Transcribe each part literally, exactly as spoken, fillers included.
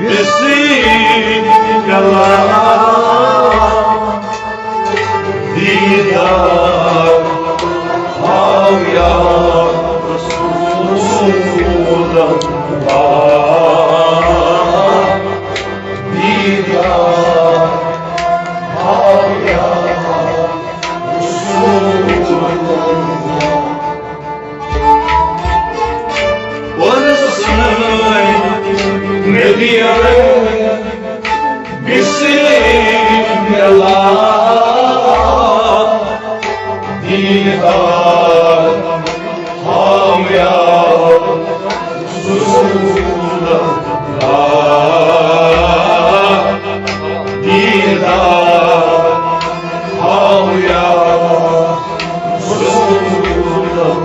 بسم الله، دیدار ہاو یا رسول اللہ، دیدار ہاو یا رسول اللہ۔ اور سٲنۍ نبی بسم اللہ، دیدار ہاو یا رسول اللہ، دیدار ہاو یا رسول اللہ۔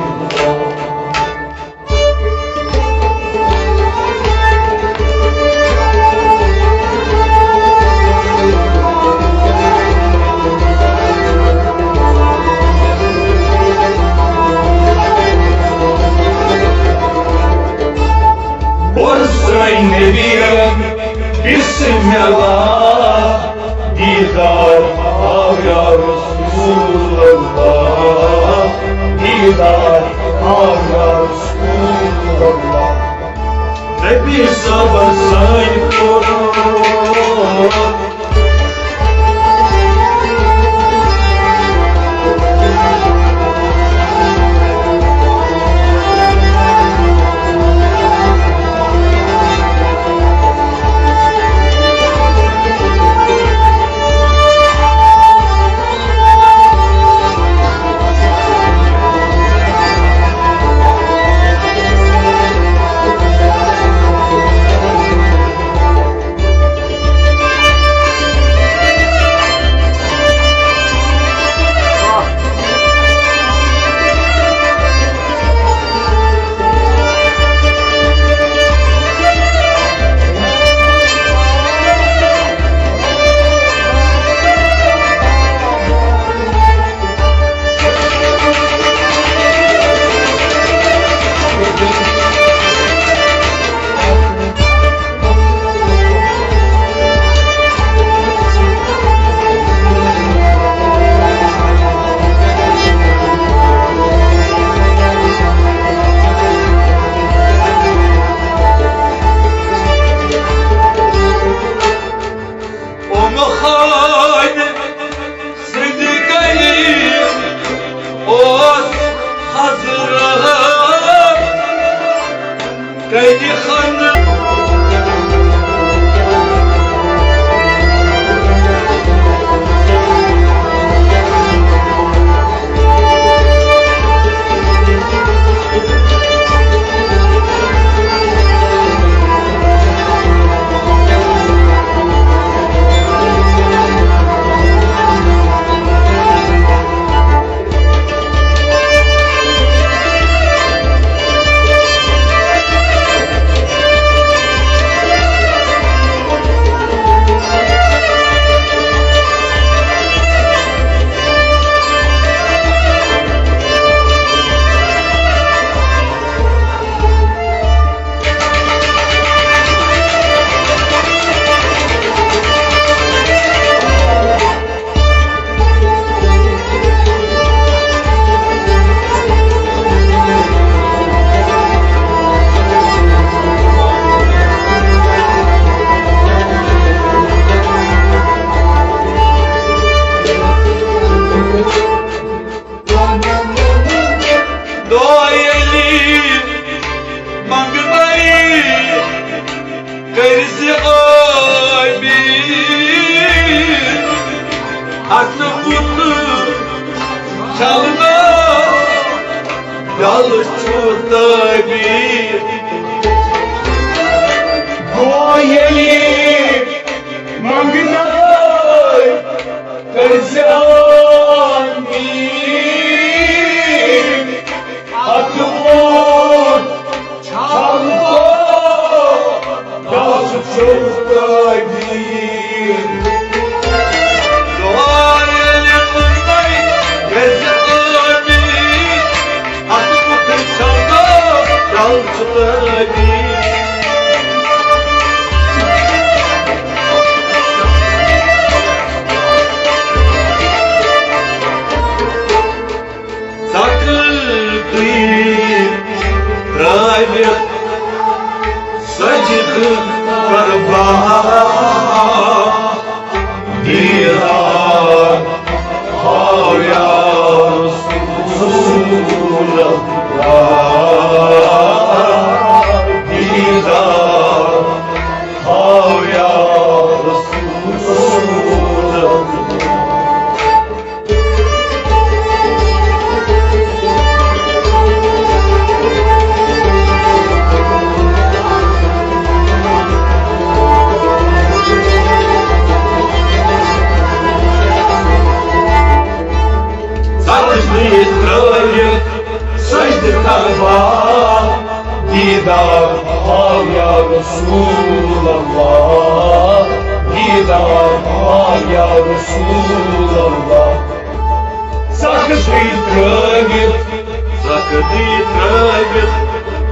اور سٲنۍ نبی بسم اللہ، دیدار ہاو یا رسول اللہ، دیدار ہاو یا رسول اللہ۔ نبی صٲبن سٲنۍ کوٚر سٕنٛدِ گَرِ اوس حضرت کَنہِ خانہٕ۔ دعایلی منگنائی کٔرۍ زِ عٲمیٖن۔ اَتھٕ بُتھ چھلنہٕ ڈل چھُ تعبیٖر۔ گوٚو ییٚلہِ منگنہٕ کٔرۍ زِ عٲمیٖن۔ اَتھٕ بُتھ چھلنہٕ ڈل چھُ تعبیٖر۔ دعایلی منگنائی کٔرۍ زِ عٲمیٖن۔ اَتھٕ بُتھ چھلنہٕ ڈل چھُ تعبیٖر۔ کربلا دیدار ہاو یا رسول اللہ، دیدار ہاو یا رسول اللہ۔ سجدٕ ترٲوِتھ، سجدٕ کربا، دیدار ہاو یا رسول اللہ، دیدار ہاو یا رسول اللہ۔ سختی ترٲوِتھ، سختی ترٲوِتھ،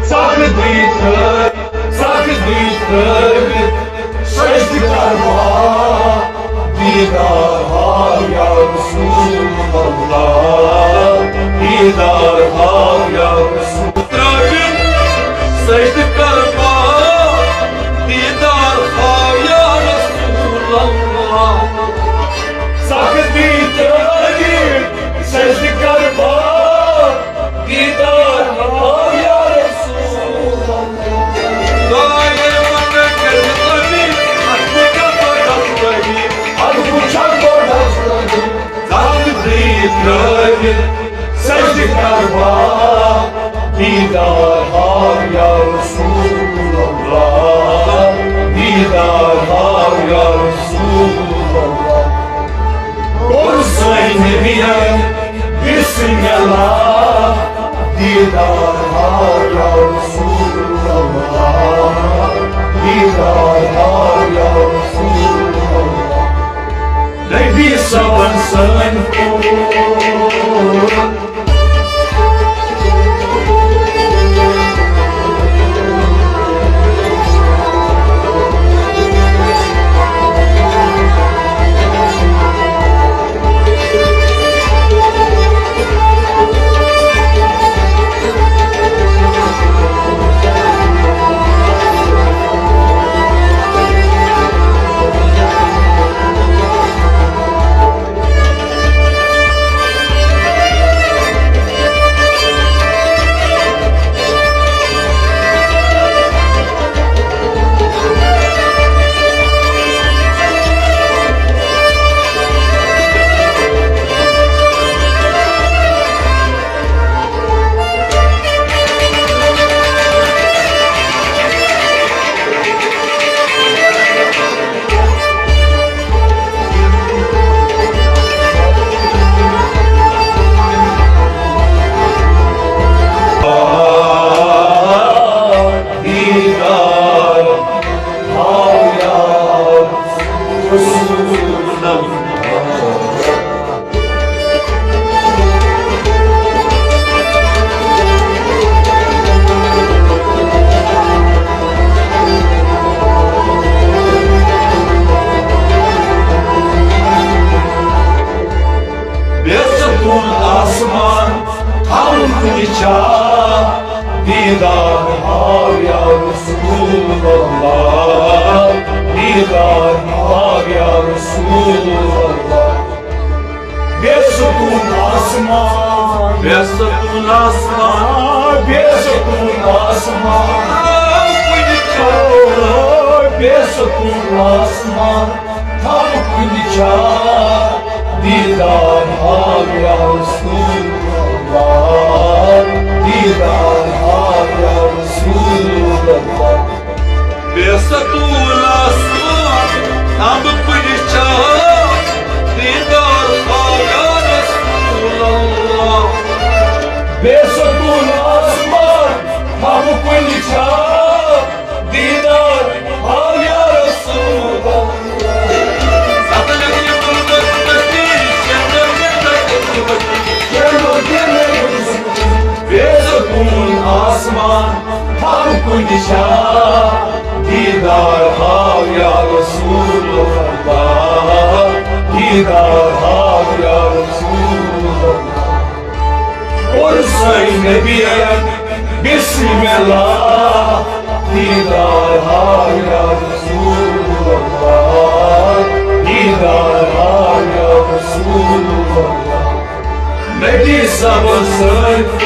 سختی ترٲوِتھ، سختی ترٲوِتھ، سجدٕ کربا، دیدار ہاو یا رسول اللہ، دیدار ہاو یا رسول۔ ترٲوِتھ، سجدٕ کربا، دیدار ہاو یا رسول اللہ۔ سختی ترٲوِتھ، سجدٕ کربا، دیدار ہاو یا رسول اللہ۔ دائے منت کر نبی، اتھ وچھا گۄڈس نبی، اتھ وچھا گۄڈس نبی۔ سختی ترٲوِتھ، سجدٕ کربا، دیدار ہاو یا رسول اللہ، دیدار ہاو یا رسول اللہ۔ کوٚر سٲنۍ نبیَن بسم اللہ، دیدار ہاو یا رسول اللہ، دیدار ہاو یا رسول اللہ۔ نبی صٲبن سٲنۍ کوٚر بے سکون آسمان، ہم کُنہِ جا، دیدار ہاو یا رسول اللہ، دیدار ہاو یا رسول اللہ۔ بے سکون آسمان، بے سکون آسمان، بے سکون آسمان۔ ہم کُنہِ جا، بے سکون آسمان، ہم کُنہِ جا، دیدار ہاو یا رسول اللہ، دیدار ہاو یا رسول اللہ۔ بے سکون آسمان، ہم کُنہِ جا، دیدار ہاو یا رسول اللہ۔ بے سکون آسمان، ہم کُنہِ جا، دیدار ہاو یا رسول اللہ۔ بے سکون آسمان، ہم کُنہِ جا، دیدار ہاو یا رسول اللہ، دیدار ہاو یا رسول اللہ۔ کوٚر سٲنۍ نبیَن بسم اللہ، دیدار آ یا رسول اللہ، دیدار آ یا رسول اللہ، نبی صاحب سٲنۍ۔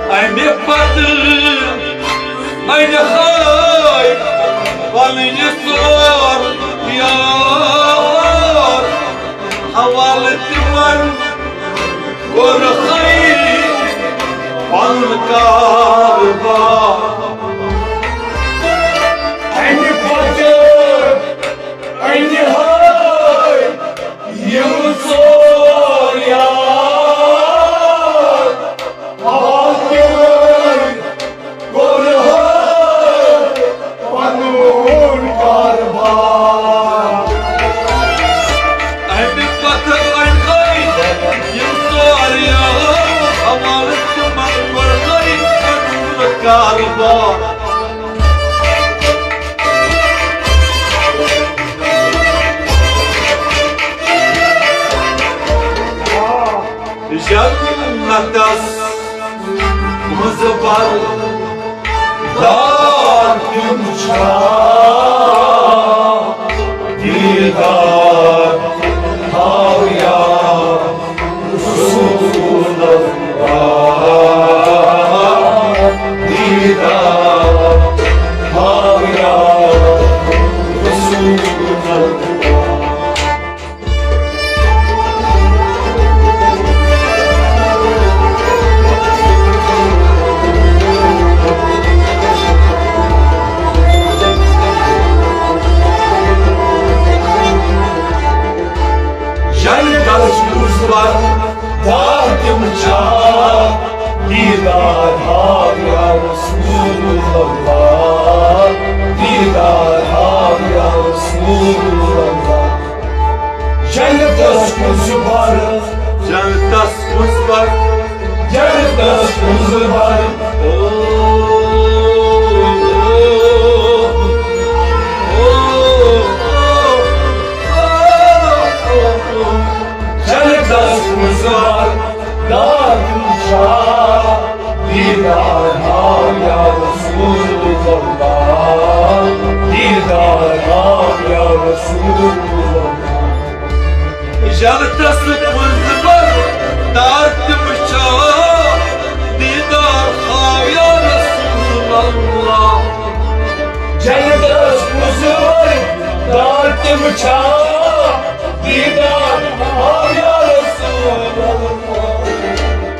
اَمہِ پتہٕ اَنہِ ہاے پنٕنۍ ژور یار، حوالہٕ تِمن کوٚر ہاے پنُن کاربار۔ اَمہِ پتہٕ اَنہِ ہاے یِم ژور یار، حوالہٕ تِمن کوٚر ہاے پنُن کاربار۔ اَمہِ پتہٕ اَنہِ ہاے یِم ژور یار، حوالہٕ تِمن کوٚر ہاے پنُن کاربار۔ جنتس منٛز بر دار تِم چھا دیدار ہاو یا رسول اللہ، دیدار ہاو یا رسول اللہ۔ جنتس منٛز بر دار تِم چھا دیدار ہاو یا رسول اللہ، دیدار ہاو یا رسول اللہ۔ جنتس منٛز بر، جنتس منٛز بر، جنتس منٛز بر۔ او، او، او، او۔ جنتس منٛز بر دار تِم چھا دیدار ہاو یا رسول اللہ، دیدار ہاو یا رسول اللہ۔ جنتس منٛز بر دار تِم چھا دیدار ہاو یا رسول اللہ۔ جنتس منٛز بر دار تِم چھا دیدار ہاو یا رسول اللہ۔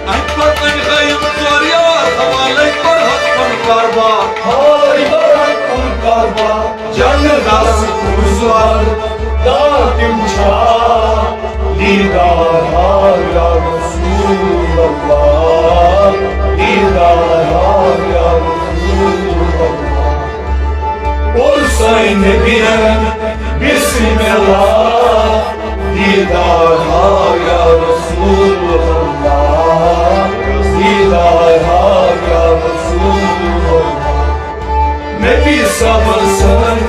اَمہِ پتہٕ اَنہِ ہاے یِم ژور یار، حوالَے کوٚرہَکھ پَنُن کاربار۔ حوالَے کوٚرہَکھ پَنُن کاربار۔ جنتس منٛز بر دار تِم چھا دیدار ہاو یا رسول اللہ، دیدار ہاو یا رسول اللہ۔ اور سٲنۍ نبی بسم اللہ، دیدار ہاو یا رسول اللہ، دیدار ہاو یا رسول اللہ۔ نبی صاحب سن۔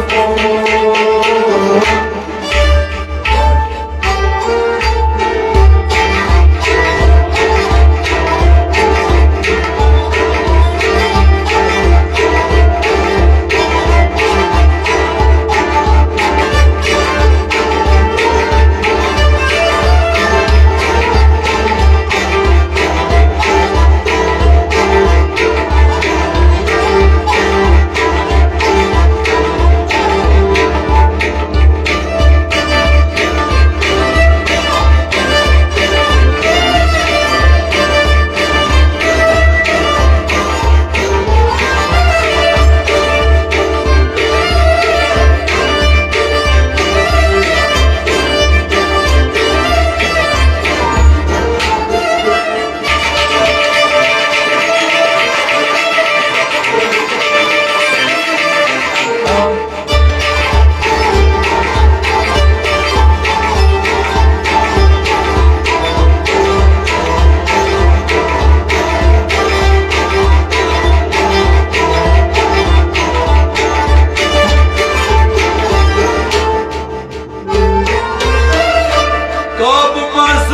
آب منٛز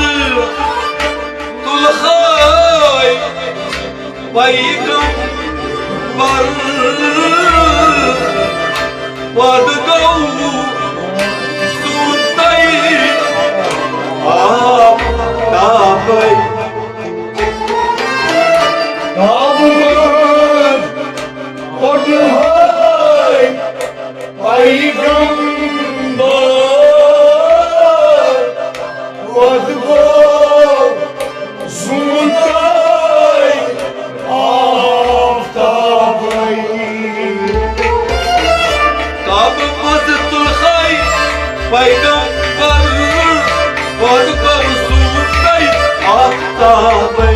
تُلہٕ ہٲے پیغمبر، پتہٕ گوٚو سونتٕے آفتابٕے۔ آب منٛز تُلہٕ ہٲے پیغمبر، پتہٕ گوٚو سونتٕے آفتابٕے۔ کعبہٕ منٛز تُلہٕ ہٲے پیغمبر، پتہٕ گوٚو سونتٕے آفتابٕے۔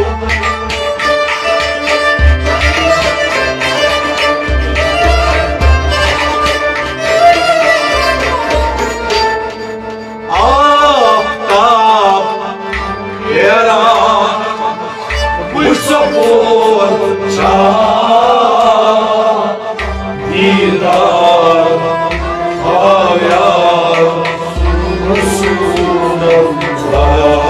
آفتاب پھیران، وٕچھ سا پوٚر چھا دیٖدار ہاویا رسول اللہ،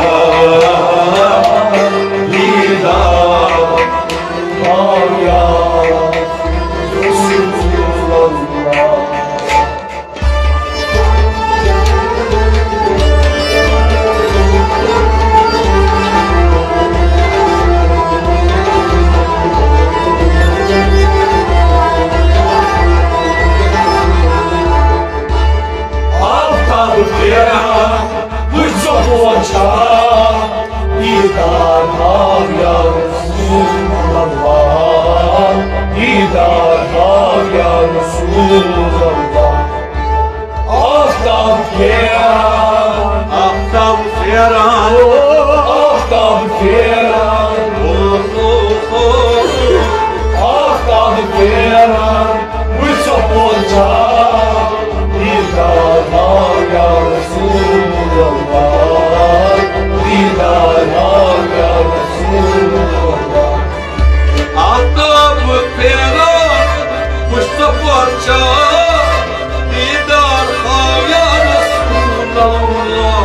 دیٖدار ہاویا رسول اللہ۔ آفتاب پھیران، وٕچھ سا پوٚر چھا دیٖدار ہاو یا رسول اللہ، دیٖدار ہاو یا رسول اللہ۔ آفتاب پھیران، آفتاب پھیران، آفتاب پھیران، او، او، او۔ آفتاب پھیران، وٕچھ سا پوٚر چھا دیٖدار ہاو یا رسول اللہ، دیٖدار ہاو یا رسول اللہ۔ آفتاب پھیران، وٕچھ سا پوٚر چھا دیٖدار ہاو یا رسول اللہ۔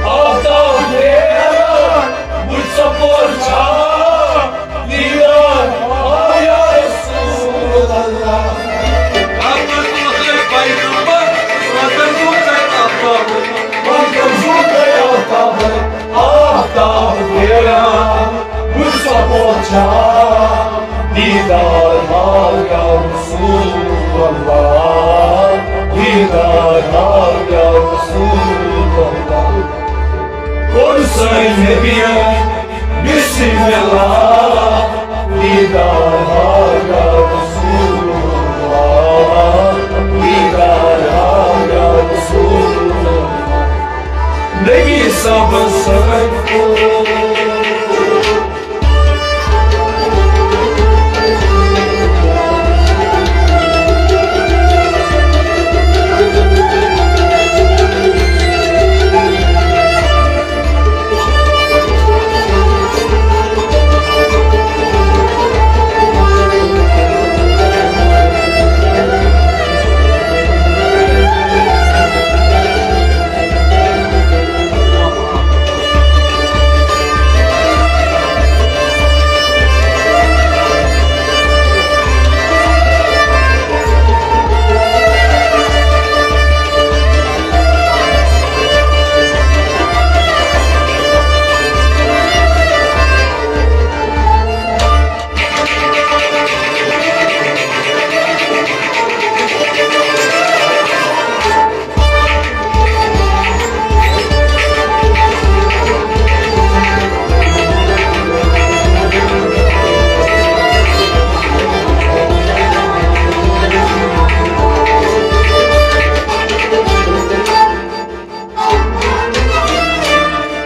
آفتاب پھیران، وٕچھ سا پوٚر چھا دیٖدار ہاو یا رسول اللہ۔ اَتھ منٛز تُلہٕ ہٲے پیغمبر، وۄنۍ کر زوٗ تۄہہِ آفتاب، وۄنۍ کر زوٗ تۄہہِ آفتاب، آفتاب پھیران، وٕچھ سا پوٚر چھا دیٖدار ہاو یا رسول اللہ، دیٖدار ہاو یا رسول اللہ۔ کوٚر سٲنۍ نبیَن بسم اللہ، دیٖدار ہاو یا رسول اللہ، دیٖدار ہاو یا رسول اللہ۔ نبی صٲبَس سۭتۍ کوٚر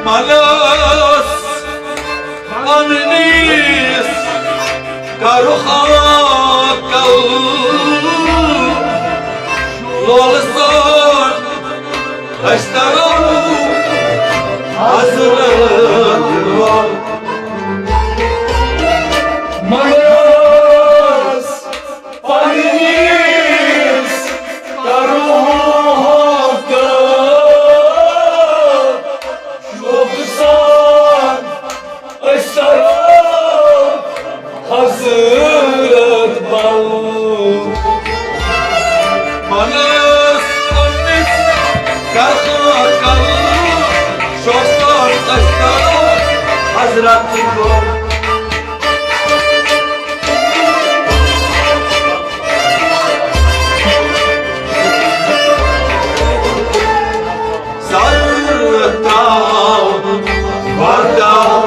ملس پننِس کرو ہاکل لول سان، أسۍ ترو حضرت لول۔ ملس پننِس کرو ہاکل سر تراو ورداو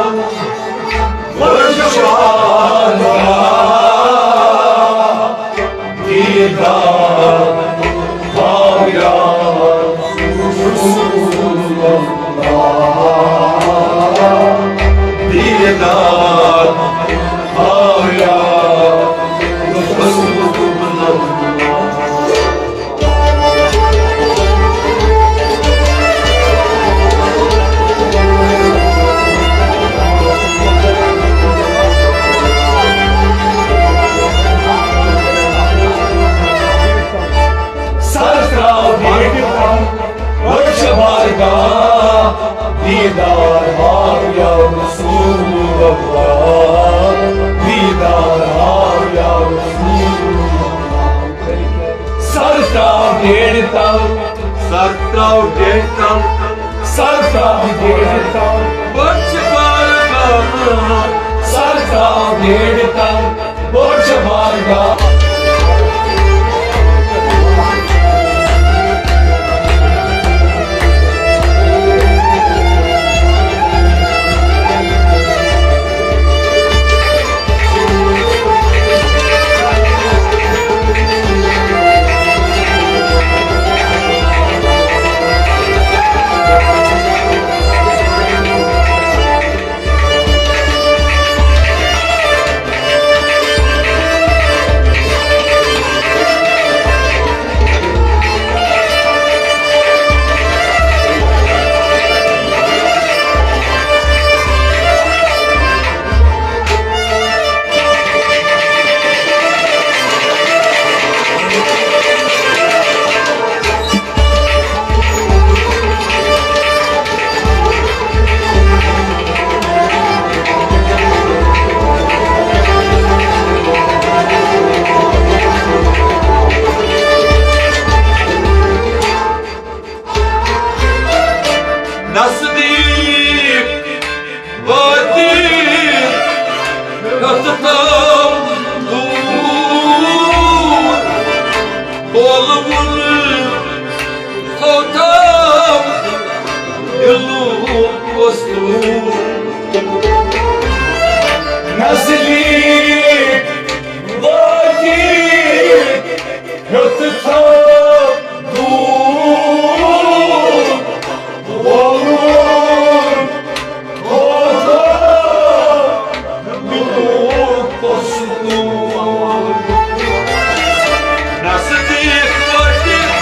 وشوار دیدار ہاو یا رسول اللہ، دیدار ہاو یا رسول اللہ۔ سر تراو بیٹھ تن، وچھ بارگاہ، دیدار ہاو یا رسول اللہ، دیدار ہاو یا رسول اللہ۔ سر تراو بیٹھ تن، سر تراو بیٹھ تن، سر تراو بیٹھ تن، وچھ بارگاہ، سر تراو بیٹھ تن، وچھ بارگاہ۔ نزدیک وٲتِتھ ہیوٚتتم دوٗر، بولوُن تھوٚوتم دِلُک وۄستوٗر۔ نزدیک وٲتِتھ ہیوٚتتم دوٗر، وولُن تھوٚوتم دِلُک وۄستوٗر۔ نزدیک وٲتِتھ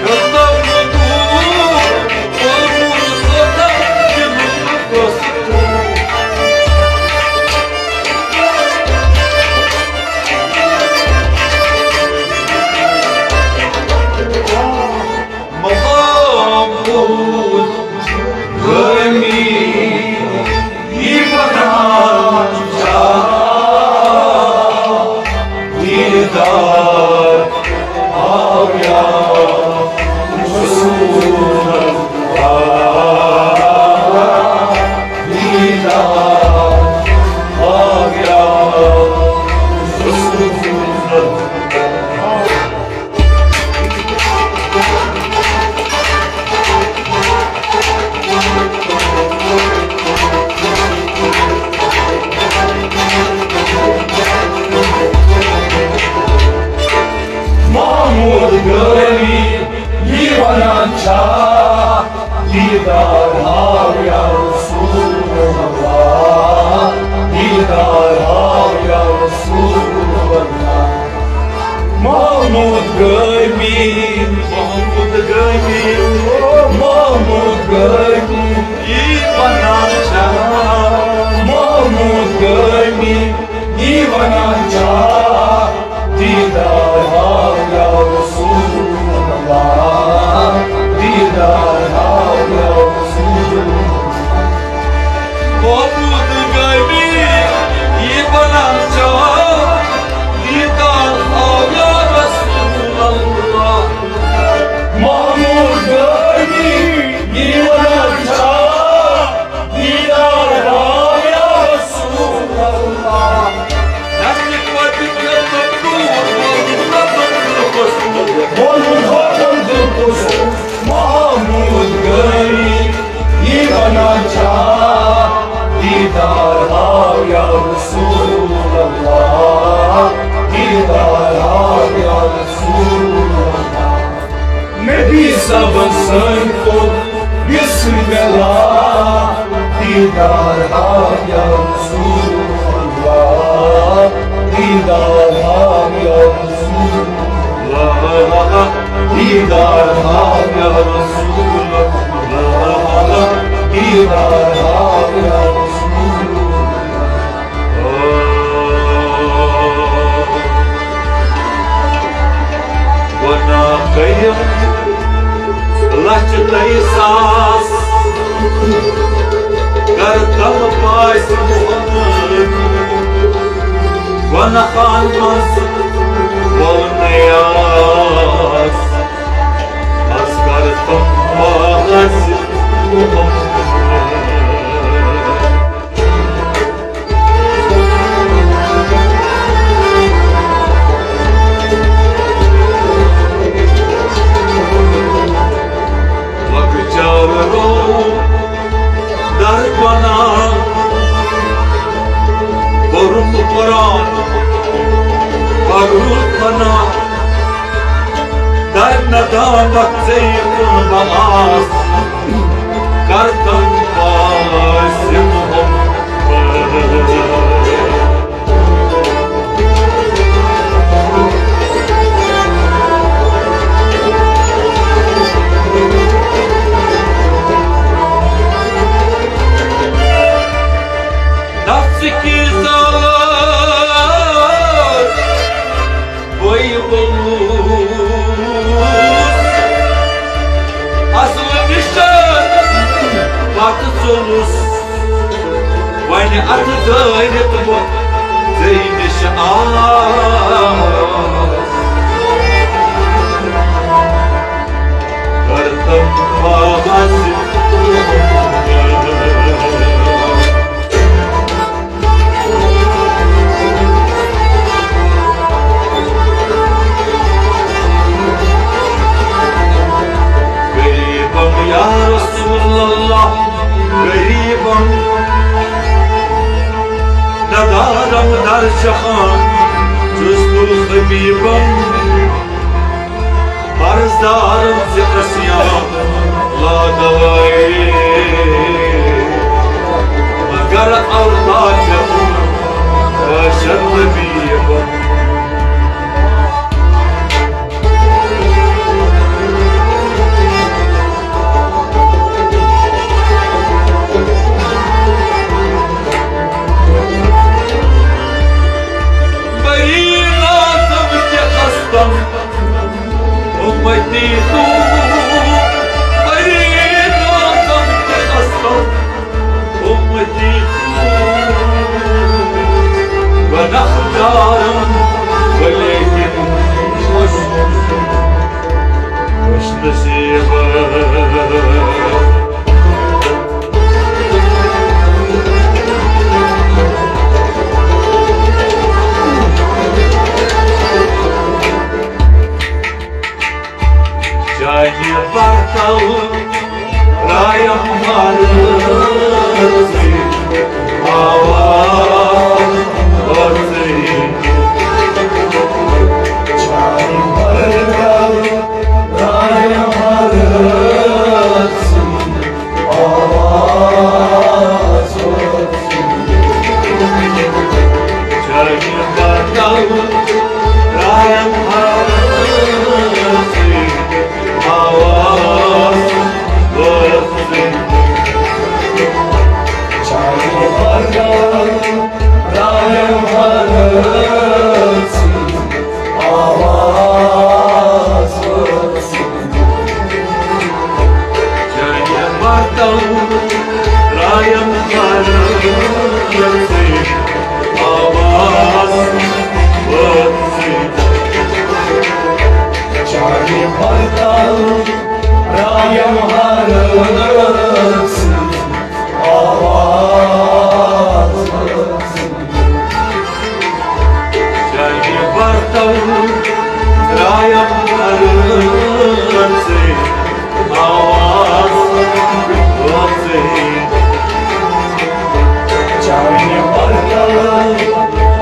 ہیوٚتتم دوٗر، وولُن تھوٚوتم دِلُک وۄستوٗر۔ محمود گٲمی یہِ وَنان چھا، دیٖدار آو یا رسول اللہ۔ محمود گٲمی یہِ وَنان چھا، دیٖدار ہاو یا رسول اللہ، دیٖدار ہاو یا رسول اللہ۔ محمود گٲمی، محمود گٲمی، محمود گٲمی یہِ وَنان چھا، محمود گٲمی یہِ وَنان چھا، دیٖدار ہاو یا رسول اللہ، دیٖدار ہاو یا رسول اللہ۔ محمود گٲمی یہِ وَنان چھا، دیٖدار ہاو یا رسول اللہ۔ محمود گٲمی یہِ وَنان چھا، دیٖدار ہاو دیدار ہاو یا رسول اللہ، دیدار ہاو یا رسول اللہ، دیدار ہاو یا رسول اللہ، دیدار ہاو یا رسول اللہ۔ گۄناہ کٔرِم لَچھ تہٕ ساس، کَر تَم پاس محمد۔ گۄناہَن منٛز وول نیاز، از کَر تَم پاس محمد۔ لۄکچار رو در پناہ، پوٚرُم قرآن، پَرُم پناہ۔ در ندامت زیتون باز، کردم باز محبت۔ نفس کی ذات بوئی بلوس، اصل نشان پتہٕ ژوٚلُس۔ وۄنۍ اتھٕ دٲرِتھ بہٕ ژےٚ نِش آس۔ کٔرتم باغس غریبم یا رسول اللہ، غریبم، ندارم در جہان، جز تو حبیبم۔ عرضدارم ز عصیان لا دوائی، مگر اللہ جل باشد طبیب۔ بری نازم کہ خستم امتی تو، بری نازم کہ خستم امتی تو، گناہگارم ولیکن خوش، خوش نصیب۔ جانہِ برتل رایم مارس آواز ورزی۔ جانہِ برتل رایم مارس آواز ورزی۔ جانہِ برتل رایم مارس آواز ورزی۔ جانہِ برتل رایم مارس آواز ورزی۔ جانہِ برتل رایم مارس آواز ورزی۔ جانہِ برتل رایم مارس آواز ورزی۔ جانہِ برتل رایم مارس آواز ورزی۔ جانہِ برتل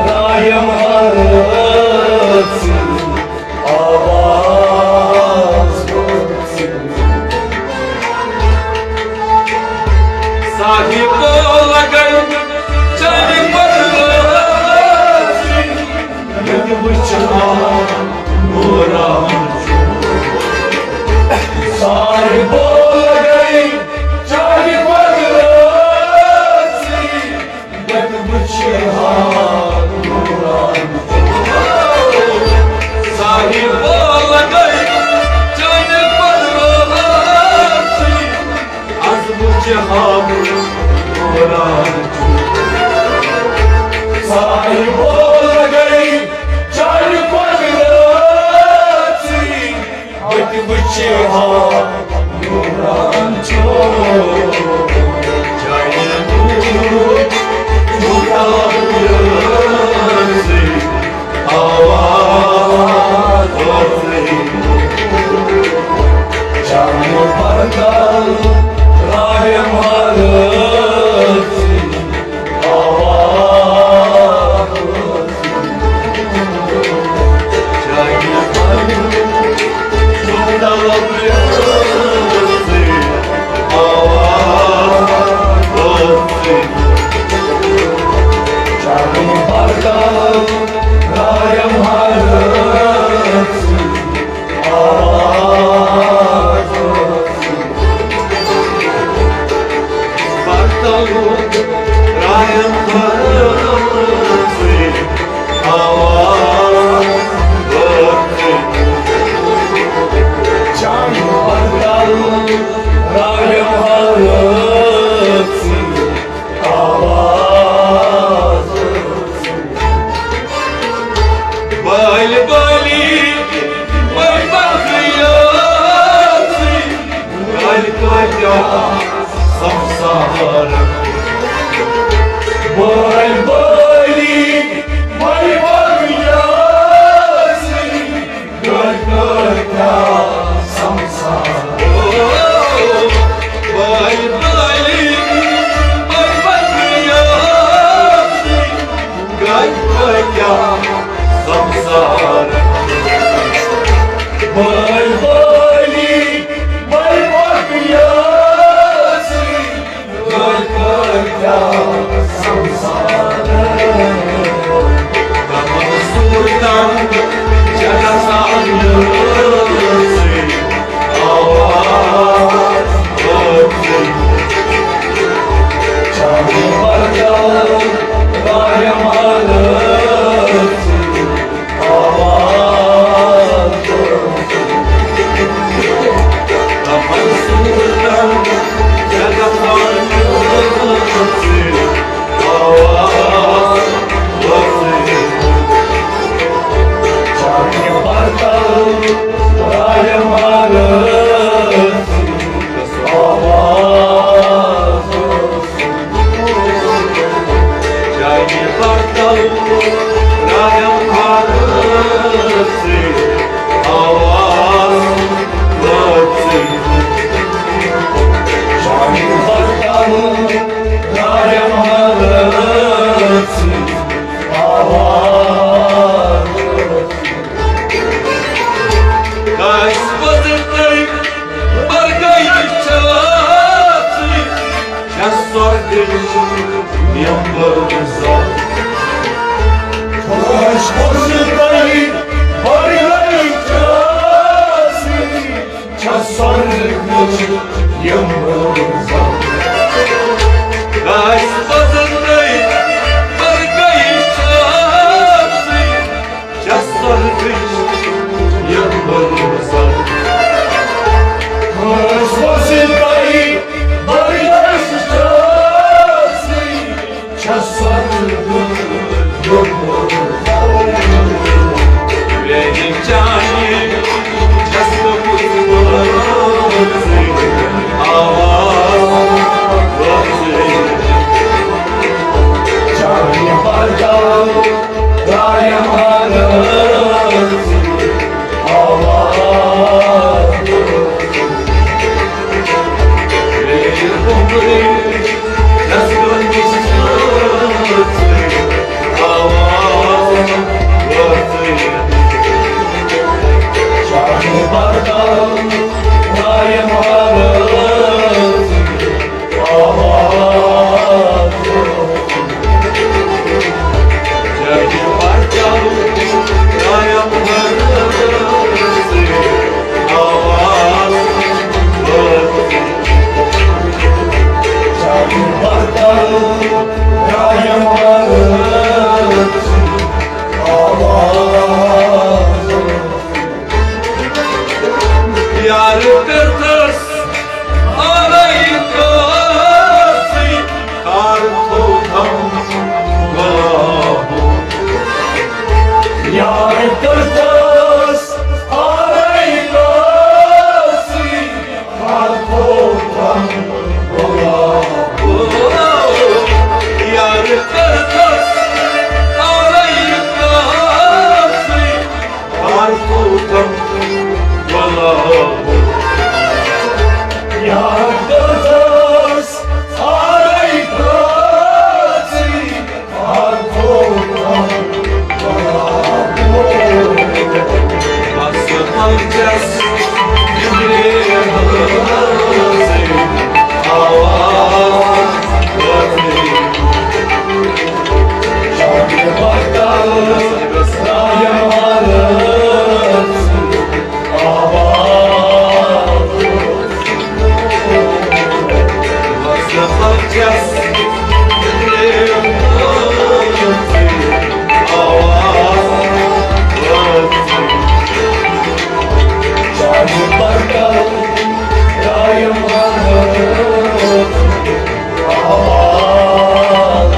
رایم مارس آواز ورزی۔ صاحب لگے چلہِ بدلٲسی، ییٚتہِ وٕچھِ ہا نوران چھُ۔ صاحب لگے چلہِ بدلٲسی، ییٚتہِ وٕچھِ ہا نوران چھُ۔ صاحب لگے چلہِ بدلٲسی، از وٕچھِ ہا بہٕ نوران چھُ۔ صاحب لگے چلہِ بدلٲسی، ییٚتہِ وٕچھِ ہا نوران چھُ۔ چلہِ نور چھُ تابیٲرسٕے، آواز ٲسٕے۔ چانہِ بدل رایم حالس آواز ٲسٕے۔ چانہِ بدل رایم حالس آواز ٲسٕے۔ چانہِ بدل رایم حالس آواز ٲسٕے۔ بدل رایم حالس آواز ٲسٕے۔ چانہِ بدل رایم حالس آواز ٲسٕے۔ بٲلۍ بٲلۍ، بٲلۍ بٲلۍ، بٲلۍ کٲتیٛاہ سمسار۔ بٲلۍ بٲلۍ، بٲلۍ بٲلۍ، بٲلۍ کٲتیٛاہ سمسار۔ بٲلۍ بٲلۍ، بٲلۍ بٲلۍ، گرِ کٲتیٛاہ سمسار۔ بٲلۍ بٲلۍ، بٲلۍ بٲلۍ، گرِ کٲتیٛاہ سمسار۔ دپان سوٗرۍ تن چھےٚ گژھان لٲسٕے آواز ٲسٕے۔ چانہِ بدل رایم حالس آواز ٲسٕے۔ دپان سوٗرۍ تن چھےٚ گژھان لٲسٕے آواز ٲسٕے۔ چانہِ بدل رایم حالس آواز ٲسٕے۔ چانہِ بدل رایم حالس آواز ٲسٕے۔ چانہِ بدل رایم حالس آواز ٲسٕے۔ کٲنٛسہِ وۄزٕلۍ تٔمۍ برگٔیِچ چھٲژٕے، چھےٚ سۄرگٕچ یِم بٲژ۔ کٲنٛسہِ وۄزٕلۍ تٔمۍ برگٔیِچ چھٲژٕے، چھےٚ سۄرگٕچ یِم بٲژ۔ کٲنٛسہِ وۄزٕلۍ تٔمۍ برگٔیِچ چھٲژٕے، چھےٚ سۄرگٕچ یِم بٲژ۔ کٲنٛسہِ وۄزٕلۍ تٔمۍ برگٔیِچ چھٲژٕے، چھےٚ سۄرگٕچ یِم بٲژ۔ میٛانہِ چانہِ چھَس بہٕ بوزان آواز ٲسٕے۔ چانہِ بدل رایم حالس آواز ٲسٕے۔ میٛانہِ عمرٕچ چھَس بہٕ بوزان آواز ٲسٕے۔ چانہِ بدل رایم حالس آواز یار کٔرتھس آرے کٲژٕے، کار تھوٚو تھم گۄلابُک۔ یار کٔرتھس آرے کٲژٕے، کار تھوٚو تھم گۄلابُک۔ یار کٔرتھس آرے کٲژٕے، کار تھوٚو تھم گۄلابُک۔ یار کٔرتھس آرے کٲژٕے، کار تھوٚو تھم گۄلابُک۔ بس پنجس گرے ہنسے آواز وٲژٕے۔ شاگرد پرتل ترٛایَم حالت آواز۔ وس پنجس گرے ہنسے آواز وٲژٕے۔ شاگرد پرتل ترٛایَم حالت آواز۔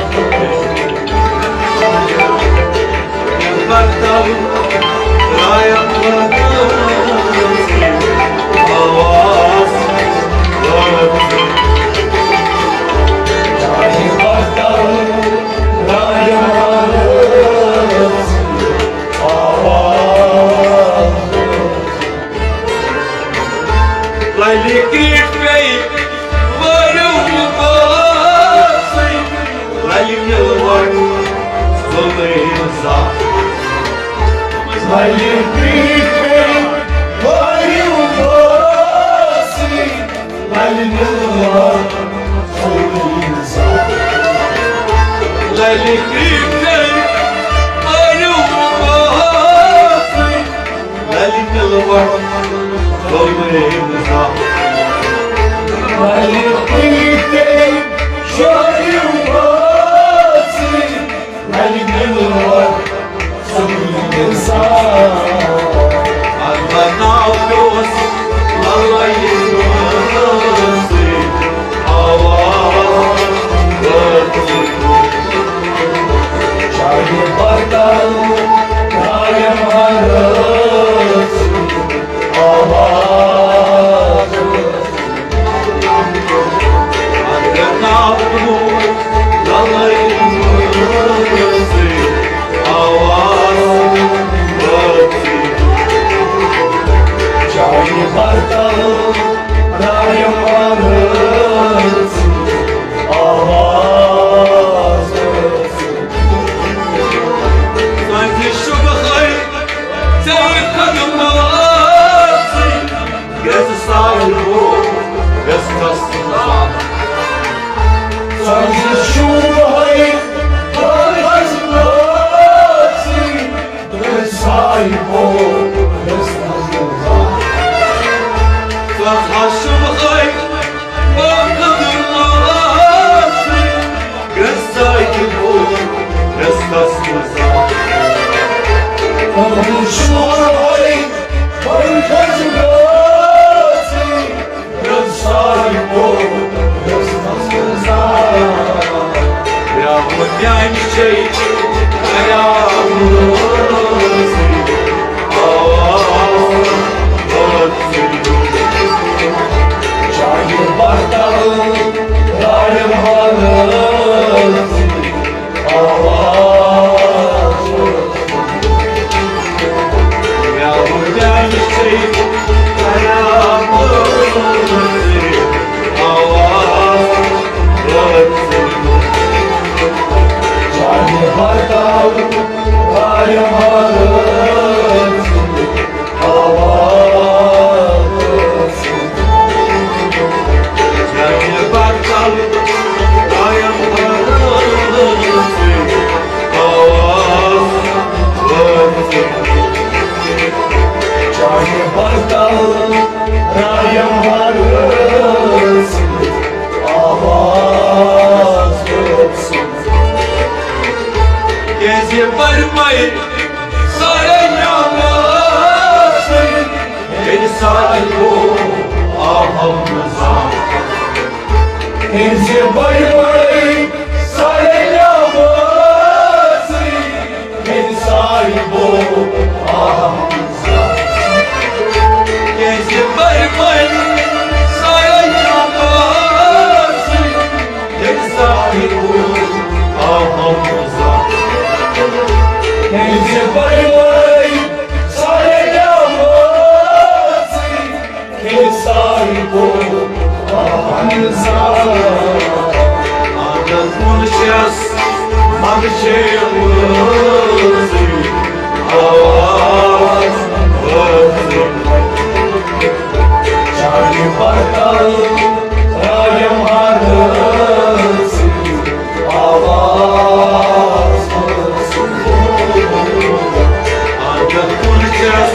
للہِ کرٛیٖٹھۍ پیٚیہِ وٲرِو بٲژٕے، للہِ مِلوَٹھ ظُلمہٕ زانٛہہ۔ للہِ کرٛیٖٹھۍ پیٚیہِ وٲرِو بٲژٕے، للہِ مِلوَٹھ ظُلمہٕ زانٛہہ۔ للہِ کرٛیٖٹھۍ پیٚیہِ وٲرِو بٲژٕے، للہِ مِلوَٹھ ظُلمہٕ زانٛہہ۔ للہِ کرٛیٖٹھۍ پیٚیہِ وٲرِو بٲژٕے، للہِ مِلوَٹھ ظُلمہٕ زانٛہہ۔ اَتھ ناو پیوس للہِ وٲژٕے آواز وٲژٕے۔ شاگرد پرتل ترٛایَم حالت آواز۔ اگر ناو نوٗر للے وٲژٕے آواز وٲژٕے۔ شاگرد پرتل ترٛایَم حالت آواز۔ سنجہِ شُبہے ژےٚ خدمتٕے گژھِ صاحبو، گژھِ خدمت۔ سنجہِ شُبہے خدمتٕے گژھِ صاحبو، گژھِ خدمت۔ سنجہِ شُبہے خدمتٕے گژھِ صاحبو، گژھِ خدمت۔ شُبہے خدمتٕے گژھِ صاحبو، گژھِ خدمت۔ تِہنٛزِ بڑِ بڑِ سارے نعمژٕ، تِہنٛدِ صاحبو احمد۔ تِہنٛزِ بڑِ بڑِ سارے نعمژٕ، تِہنٛدِ صاحبو احمد۔ تِہنٛزِ بڑِ بڑِ سارے نعمژٕ، تِہنٛدِ صاحبو احمد۔ اگر کُن چھَس منٛدچھے وٲژٕے آواز وٲژٕے۔ چانہِ پرتل رایم ہرٲژٕے آواز وٲژٕے۔ اگر کُن چھَس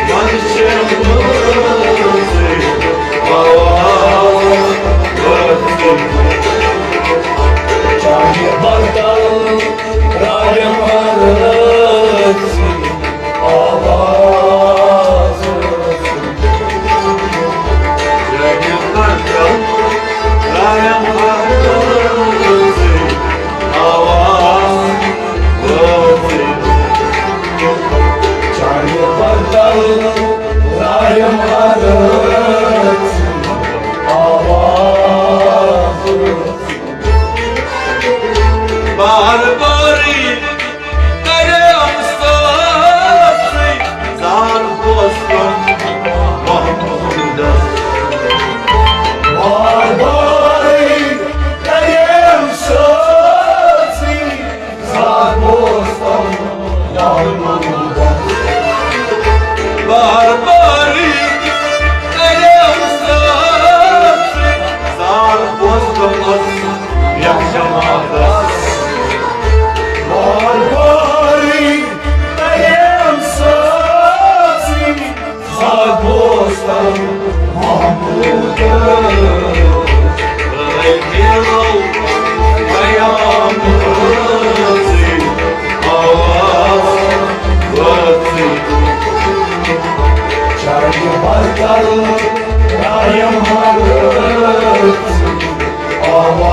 منٛدچھے وٲژٕے آواز وٲژٕے۔ چانہِ پرتل رایم ہرٲژٕے آواز وٲژٕے۔ بار بارٕے کریم سٲژٕے زار بوزتم محمودس۔ بار بارٕے کریم سٲژٕے زار بوزتم محمودس۔ بار بارٕے کریم سٲژٕے زار بوزتم یتھ جماعتس۔ بار بارٕے کریم سٲژٕے زار بوزتم محمودس۔ اے میرو پیام سٲژٕے آواز وٲژٕے۔ چانہِ پرتل رایم ہرٲژٕے آواز۔